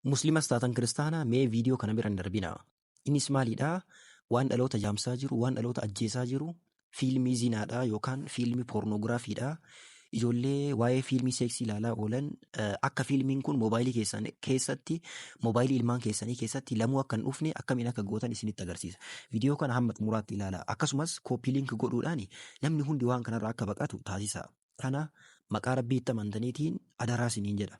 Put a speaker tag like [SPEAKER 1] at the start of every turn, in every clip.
[SPEAKER 1] Muslimas taatan kiristaanaa, mee viidiyoo kana bira hin darbinaa. Innis maalidhaa? Waan dhaloota jaamsaa jiru, waan dhaloota ajjeesaa jiru, fiilmii zinaadhaa yookaan fiilmii poornoogiraafiidhaa. Ijoollee waa'ee fiilmii seeksii ilaalaa oolan, akka fiilmiin kun moobaayilii keessan keessatti, moobaayilii ilmaan keessanii keessatti lamuu akka hin dhufne akkamiin akka gootan isinitti agarsiisa. Viidiyoo kana hamma xumuraatti ilaalaa. Akkasumas copy link godhuudhaan namni hundi waan kanarraa akka baqatu taasisa. Kana maqaa Rabbii itti amantaniitiin adaraa isiniin jedha.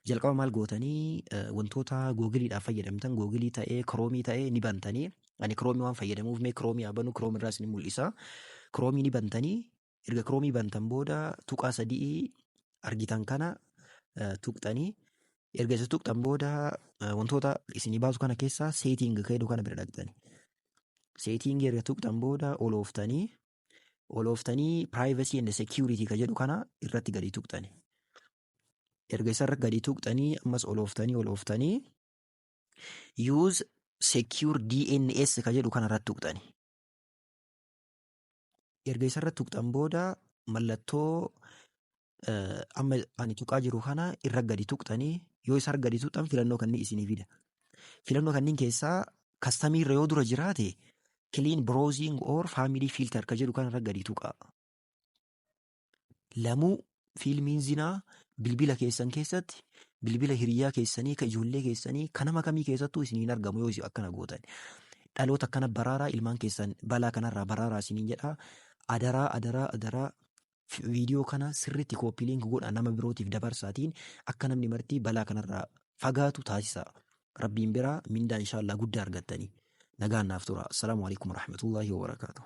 [SPEAKER 1] Jalqaba maal gootanii? Wantoota Googiliidhaaf fayyadamtan, Googilii ta'ee Kiroomii ta'ee ni bantanii. Ani Kiroomii waan fayyadamuuf mee Kiroomii haa banu, Kiroom irraa isin mul'isa. Kiroomii ni bantanii. Erga Kiroomii bantan booda tuqaa sadii argitan kana tuqxanii, erga isa tuqxan booda wantoota isinii baasu kana keessaa setting ka jedhu kana bira dhaqxani. Setting erga tuqxan booda olooftanii olooftanii privacy and security ka jedhu kana irratti gadi tuqxani. Erga isarra gadi tuqxanii ammas olooftanii olooftanii use secure DNS ka jedhu kana irratti tuqxani. Erga isarra tuqxan booda mallattoo amma ani tuqaa jiru kana irra gadi tuqxanii, yoo isarra gadi tuqxan filannoo kanneen isinii fida. Filannoo kanneen keessaa custom irra yoo dura jiraate, clean browsing or family filter ka jedhu kanarra gadi tuqaa. Lamuu fiilmiin zinaa bilbila keessan keessatti, bilbila hiriyaa keessanii, ka ijoollee keessanii, ka nama kamii keessattuu isin hin argamu yoo isin akkana gootan. Dhaloota akkana baraaraa, ilmaan keessan balaa kanarraa baraaraa isiniin jedha. Adaraa, adaraa, adaraa, viidiyoo kana sirriitti copy link godha, nama birootiif dabarsaatiin akka namni marti balaa kanarraa fagaatu taasisa. Rabbiin biraa mindaa inshaallah guddaa argattanii. Nagaan naaf tura. Assalaamu alaikum warahmatullaahi wabarakaatuh.